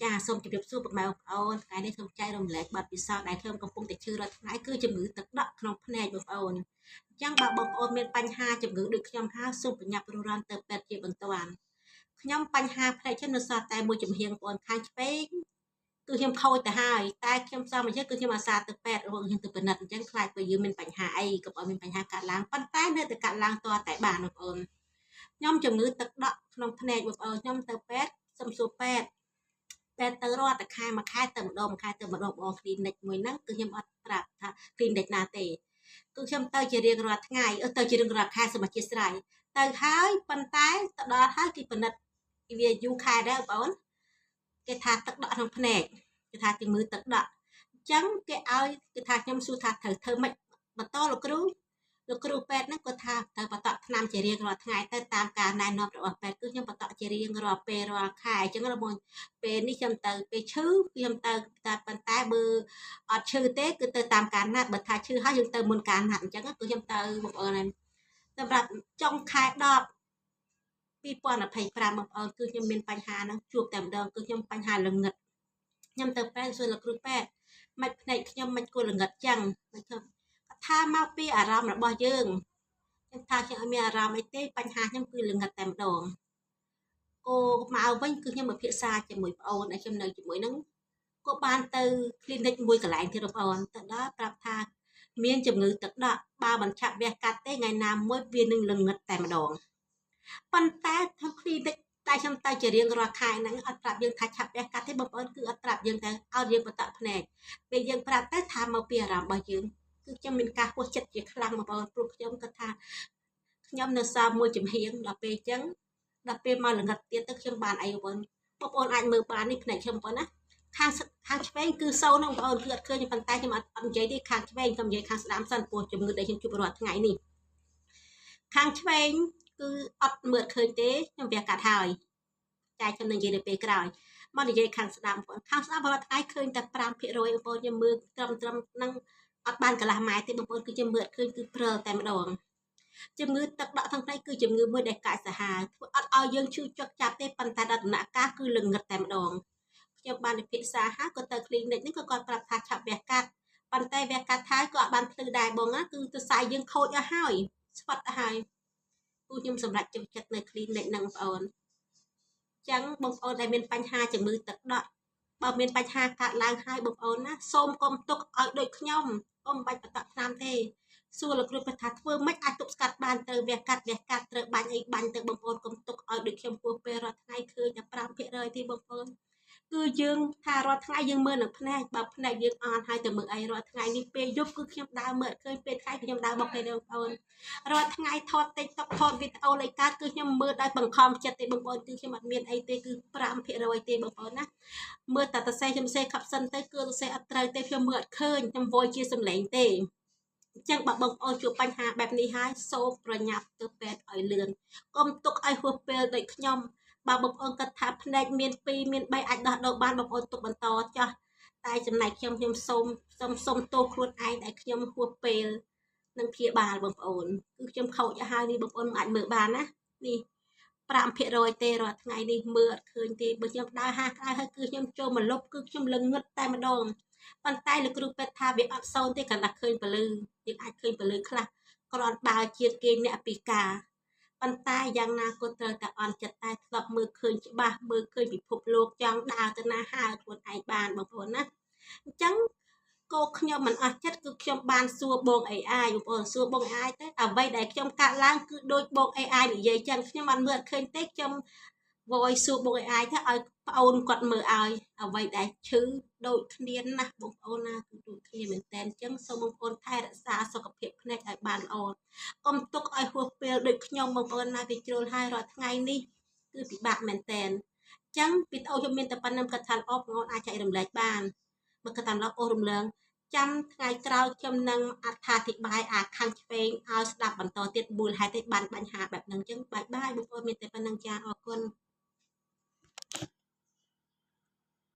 ចាសូមជម្រាបសួរពុកម៉ែបងប្អូនថ្ងៃនេះសូមចែករំលែកបទពិសោធន៍ដែលខ្ញុំកំពុងតែឈឺរាល់ថ្ងៃគឺជំងឺទឹកដក់ក្នុងភ្នែកបងប្អូនអញ្ចឹងបើបងប្អូនមានបញ្ហាជំងឺដូចខ្ញុំហើយសូមប្រញាប់រុះរាន់ទៅពេទ្យជាបន្ទាន់ខ្ញុំបញ្ហាភ្នែកខ្ញុំនៅសល់តែមួយចំហៀងបងប្អូនខាងឆ្វេងគឺខ្ញុំខូចទៅហើយតែខ្ញុំសមមកគឺខ្ញុំអាសាទៅពេទ្យរងខ្ញុំទៅពិនិត្យអញ្ចឹងខ្លាចបើយើងមានបញ្ហាអីកុំឲ្យមានបញ្ហាកើតឡើងប៉ុន្តែនៅតែកើតឡើងតតែបានបងប្អូនខ្ញុំជំងឺទឹកដក់ក្នុងភ្នែកបងប្អូនខ្ញុំទៅពេទ្យសុំសួរពេទ្យតែទៅរាល់តែខែមួយខែទៅម្ដងមួយខែទៅម្ដងបង clinic មួយហ្នឹងគឺខ្ញុំអត់ប្រាប់ថា clinic ណាទេគឺខ្ញុំទៅជារៀងរាល់ថ្ងៃទៅជារៀងរាល់ខែសូមអធិស្ឋានទៅហើយប៉ុន្តែទៅដល់ហើយគេពិនិត្យវាយូរខែដែរបងប្អូនគេថាទឹកដក់ក្នុងភ្នែកគេថាជំងឺទឹកដក់អញ្ចឹងគេឲ្យគេថាខ្ញុំសួរថាត្រូវធ្វើម៉េចបន្តលោកគ្រូលោកគ្រូពេទ្យហ្នឹងគាត់ថាត្រូវបន្តថ្នាំជារៀងរាល់ថ្ងៃទៅតាមការណែនាំរបស់ពេទ្យគឺខ្ញុំបន្តជារៀងរាល់ពេលរាល់ខែអញ្ចឹងបងពេលនេះខ្ញុំទៅពេលឈឺខ្ញុំទៅតែប៉ុន្តែបើអត់ឈឺទេគឺទៅតាមការណាត់បើថាឈឺហើយយើងទៅមុនការណាត់អញ្ចឹងគឺខ្ញុំទៅបងប្អូនសម្រាប់ចុងខែ10 2025បងប្អូនគឺខ្ញុំមានបញ្ហាហ្នឹងជួបតែម្ដងគឺខ្ញុំបញ្ហាល្ងឹតខ្ញុំទៅពេទ្យសួរលោកគ្រូពេទ្យមិនភ្នែកខ្ញុំមិនគួរល្ងឹតចឹងមិនខ្ញុំថាមកពីអារម្មណ៍របស់យើងខ្ញុំថាខ្ញុំអត់មានអារម្មណ៍អីទេបញ្ហាខ្ញុំគឺល្ងឹតតែម្ដងគោមកវិញគឺខ្ញុំពិភាក្សាជាមួយប្អូនដែលខ្ញុំនៅជាមួយនឹងក៏បានទៅ clinic មួយកន្លែងទៀតបងប្អូនទៅដល់ប្រាប់ថាមានជំងឺទឹកដក់បើមិនឆាប់វះកាត់ទេថ្ងៃណាមួយវានឹងល្ងឹតតែម្ដងប៉ុន្តែធ្វើ clinic តែខ្ញុំទៅជារៀងរាល់ខែហ្នឹងអត់ប្រាប់យើងថាឆាប់វះកាត់ទេបងប្អូនគឺអត់ប្រាប់យើងទៅឲ្យយើងបន្តភ្នែកពេលយើងប្រាប់ទៅថាមកពីអារម្មណ៍របស់យើងគឺខ្ញុំមានការហួសចិត្តជាខ្លាំងបងប្អូនព្រោះខ្ញុំគាត់ថាខ្ញុំនៅសល់មួយចំហៀងដល់ពេលអញ្ចឹងដល់ពេលមកល្ងឹតទៀតទៅខ្ញុំបានអីបងប្អូនបងប្អូនអាចមើលបាននេះភ្នែកខ្ញុំបងប្អូនណាខាងខាងឆ្វេងគឺសូន្យហ្នឹងបងប្អូនគឺអត់ឃើញប៉ុន្តែខ្ញុំអត់និយាយទេខាងឆ្វេងខ្ញុំនិយាយខាងស្ដាំសិនព្រោះជំងឺដែលខ្ញុំជួបរាល់ថ្ងៃនេះខាងឆ្វេងគឺអត់មើលឃើញទេខ្ញុំវះកាត់ហើយតែខ្ញុំនឹងនិយាយនៅពេលក្រោយមកនិយាយខាងស្ដាំបងប្អូនខាងស្ដាំរាល់ថ្ងៃឃើញតែ5%បងប្អូនខ្ញុំមើលត្រឹមហ្នឹងអត់បានកន្លះម៉ែត្រទេបងប្អូនគឺខ្ញុំមើលឃើញគឺព្រិលតែម្ដងជំងឺទឹកដក់ក្នុងភ្នែកគឺជំងឺមួយដែលកាចសាហាវធ្វើអត់ឲ្យយើងឈឺចុកចាប់ទេប៉ុន្តែដល់ដំណាក់កាលគឺល្ងឹតតែម្ដងខ្ញុំបានពិភាក្សាហើយក៏ទៅ clinic នេះក៏គាត់ប្រាប់ថាឆាប់វះកាត់ប៉ុន្តែវះកាត់ហើយក៏អត់បានភ្លឺដែរបងណាគឺទៅសាយយើងខូចអស់ហើយស្វិតអស់ហើយគឺខ្ញុំសម្រេចចិត្តនៅ clinic ហ្នឹងបងប្អូនចឹងបងប្អូនដែលមានបញ្ហាជំងឺទឹកដក់បើមានបញ្ហាកើតឡើងហើយបងប្អូនណាសូមកុំទុកឲ្យដូចខ្ញុំកុំបាច់បន្តថ្នាំទេសួរលោកគ្រូថាធ្វើម៉េចអាចទប់ស្កាត់បានត្រូវវះកាត់ត្រូវបាញ់អីបាញ់ទៅបងប្អូនកុំទុកឲ្យដូចខ្ញុំពោះពេលរាល់ថ្ងៃឃើញតែ5%ទេបងប្អូនគឺយើងថារាល់ថ្ងៃយើងមើលនឹងភ្នែកបើភ្នែកយើងអន់ហើយទៅមើលអីរាល់ថ្ងៃនេះពេលយប់គឺខ្ញុំដើរមើលឃើញពេលថ្ងៃខ្ញុំដើរបុកទេបងប្អូនរាល់ថ្ងៃថត TikTok ថតវីដេអូលេខកើតគឺខ្ញុំមើលដោយបង្ខំចិត្តទេបងប្អូនគឺខ្ញុំអត់មានអីទេគឺ5%ទេបងប្អូនណាមើលតែតសេខ្ញុំសេ caption ទៅគឺតសេអត់ត្រូវទេខ្ញុំមើលអត់ឃើញខ្ញុំវយជាសំឡេងទេអញ្ចឹងបើបងប្អូនជួបបញ្ហាបែបនេះហើយសូមប្រញាប់ទៅពេទ្យឲ្យលឿនកុំទុកឲ្យហួសពេលដូចខ្ញុំបើបងប្អូនគិតថាភ្នែកមាន2មាន3អាចដោះដូរបានបងប្អូនទុកបន្តចោះតែចំណែកខ្ញុំខ្ញុំសូមទោសខ្លួនឯងដែលខ្ញុំហួសពេលនឹងព្យាបាលបងប្អូនគឺខ្ញុំខូចឲ្យហើយនេះបងប្អូនអាចមើលបានណានេះ5%ទេរាល់ថ្ងៃនេះមើលអត់ឃើញទេបើខ្ញុំដើរហាក្រៅហើយគឺខ្ញុំចូលមកលុបគឺខ្ញុំល្ងឹតតែម្ដងប៉ុន្តែលោកគ្រូពេទ្យថាវាអត់សូន្យទេគ្រាន់តែឃើញពលឺយើងអាចឃើញពលឺខ្លះគ្រាន់បើជាគេអ្នកពិការប៉ុន្តែយ៉ាងណាក៏ត្រូវតែអន់ចិត្តតែធ្លាប់មើលឃើញច្បាស់មើលឃើញពិភពលោកចង់ដើរទៅណាហើខ្លួនឯងបានបងប្អូនណាអញ្ចឹងក៏ខ្ញុំមិនអស់ចិត្តគឺខ្ញុំបានសួរបង AI បងប្អូនសួរបង AI ទៅអ្វីដែលខ្ញុំកាត់ឡើងគឺដូចបង AI និយាយចឹងខ្ញុំអត់មើលឃើញទេខ្ញុំ voice សួរបង AI ទៅឲ្យប្អូនគាត់មើលឲ្យអ្វីដែលឈឺដូចគ្នាណាស់បងប្អូនណាគឺដូចគ្នាមែនតើអញ្ចឹងសូមបងប្អូនថែរក្សាសុខភាពភ្នែកឲ្យបានល្អកុំទុកឲ្យហួសពេលដូចខ្ញុំបងប្អូនណាវាជ្រុលហើយរាល់ថ្ងៃនេះគឺពិបាកមែនតើអញ្ចឹងវីដេអូខ្ញុំមានតែប៉ុណ្្នឹងគាត់ថាល្អបងប្អូនអាចចែករំលែកបានបើគាត់តាមល្អអូសរំលងចាំថ្ងៃក្រោយខ្ញុំនឹងអត្ថាធិប្បាយអាខាងឆ្វេងឲ្យស្ដាប់បន្តទៀតមូលហេតុទេបានបញ្ហាបែបហ្នឹងអញ្ចឹងបាយបាយបងប្អូនមានតែប៉ុណ្្នឹងចាអរគុណ។